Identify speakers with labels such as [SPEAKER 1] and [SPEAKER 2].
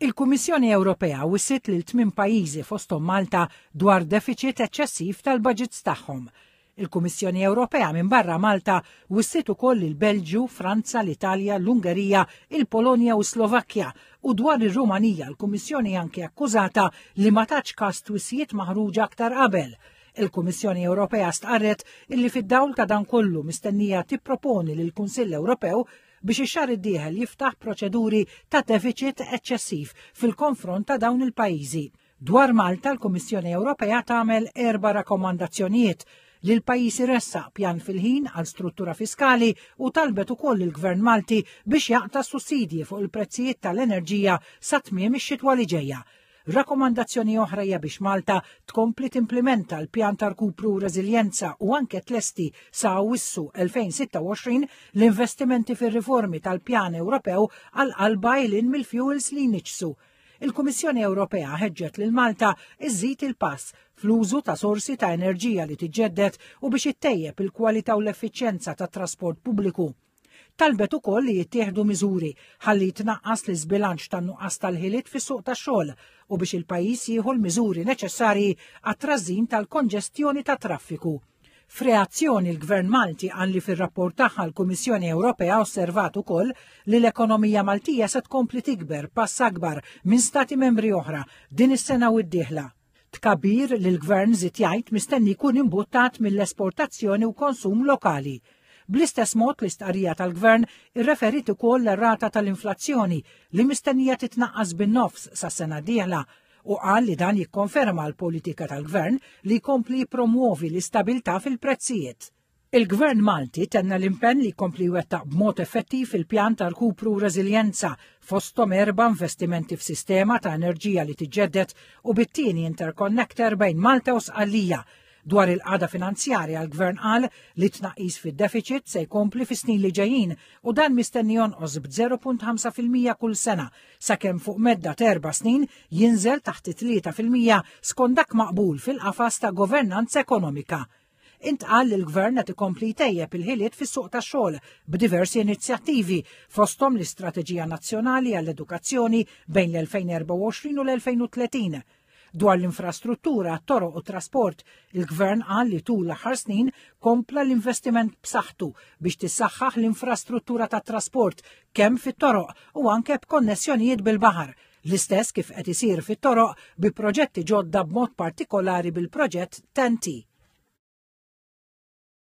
[SPEAKER 1] Il-Kummissjoni Ewropea wissiet lil tmien pajjiżi fosthom Malta dwar defiċit eċċessiv tal-baġits tagħhom. Il-Kummissjoni Ewropea minbarra Malta wissiet ukoll il-Belġju, Franza, l-Italja, l-Ungerija, il-Polonja u Slovakkja u dwar ir-Rumanija l-Kummissjoni anke akkużata li ma tatx kas twissijiet maħruġa aktar qabel. Il-Kummissjoni Ewropea stqarret illi fid-dawl ta' dan kollu mistennija tipproponi lill-Kunsill Ewropew biex ix-xahar id-dieħel jiftaħ proċeduri ta' defiċit eċċessiv fil-konfront ta' dawn il-pajjiżi. Dwar Malta, l-Kummissjoni Ewropea tagħmel erba' rakkomandazzjonijiet li l-pajjiż iressaq pjan fil-ħin għal struttura fiskali u talbet ukoll il-Gvern Malti biex jaqta' sussidji fuq il-prezzijiet tal-enerġija sa tmiem ix-xitwa li ġejja. Rakkomandazzjoni oħra hija biex Malta tkompli timplimenta l-pjan ta' rkupru u reżiljenza u anke tlesti sa Awwissu 2026 l-investimenti fir-riformi tal-pjan Ewropew għal qalba ilin mill-fuels li jniġġsu. Il-Kummissjoni Ewropea ħeġġet lil Malta iżżid il-pass fl-użu ta' sorsi ta' enerġija li tiġġedded u biex ittejjeb il-kwalità u l-effiċjenza tat-trasport pubbliku. Talbet ukoll li jittieħdu miżuri ħalli jitnaqqas l-iżbilanċ tan-nuqqas tal-ħiliet fis-suq tax-xogħol u biex il-pajjiż jieħu l-miżuri neċessarji għat-trażżin tal-konġestjoni tat-traffiku. F'reazzjoni l-Gvern Malti qal li fir-rapport tagħha l-Kummissjoni Ewropea osservat ukoll li l-ekonomija Maltija se tkompli tikber pass akbar minn stati membri oħra din is-sena u d-dieħla. Tkabbir li l-Gvern żied jgħid mistenni jkun imbuttat mill-esportazzjoni u konsum lokali. Bl-istess mod l-istqarrija tal-Gvern irreferit ukoll r-rata tal-inflazzjoni li mistennija titnaqqas bin-nofs sas-sena d-dieħla u qal li dan jikkonferma l-politika tal-Gvern li jkompli jippromwovi l-istabilità fil-prezzijiet. Il-Gvern Malti tenna l-impenn li jkompli jwettaq b'mod effettiv il-pjan ta' rkupru u reżiljenza fosthom erba' investimenti f'sistema ta' enerġija li tiġġedded u bit-tieni interconnector bejn Malta u Sqallija. Dwar il-qagħda finanzjarja l-Gvern qal li tnaqqis fid-deficit se jkompli fis-snin li ġejjin u dan mistenni jonqos b'0.5% kull sena sakemm fuq medda ta' erba' snin jinżel taħt it-3% skont dak maqbul fil-qafas ta' governanza ekonomika. Intqal li l-Gvern qed ikompli jtejjeb il-ħiliet fis-suq tax-xogħol b'diversi inizjattivi fosthom l-Istrateġija Nazzjonali għall-Edukazzjoni bejn l-2024 u l-2030. Dwar l-infrastruttura, toroq u trasport, il-Gvern qal li tul l-aħħar snin kompla l-investiment b'saħħtu biex tissaħħaħ l-infrastruttura tat-trasport kemm fit-toroq u anke b'konnessjonijiet bil-baħar, l-istess kif qed isir fit-toroq bi proġetti ġodda b'mod partikolari bil-proġett TEN-T.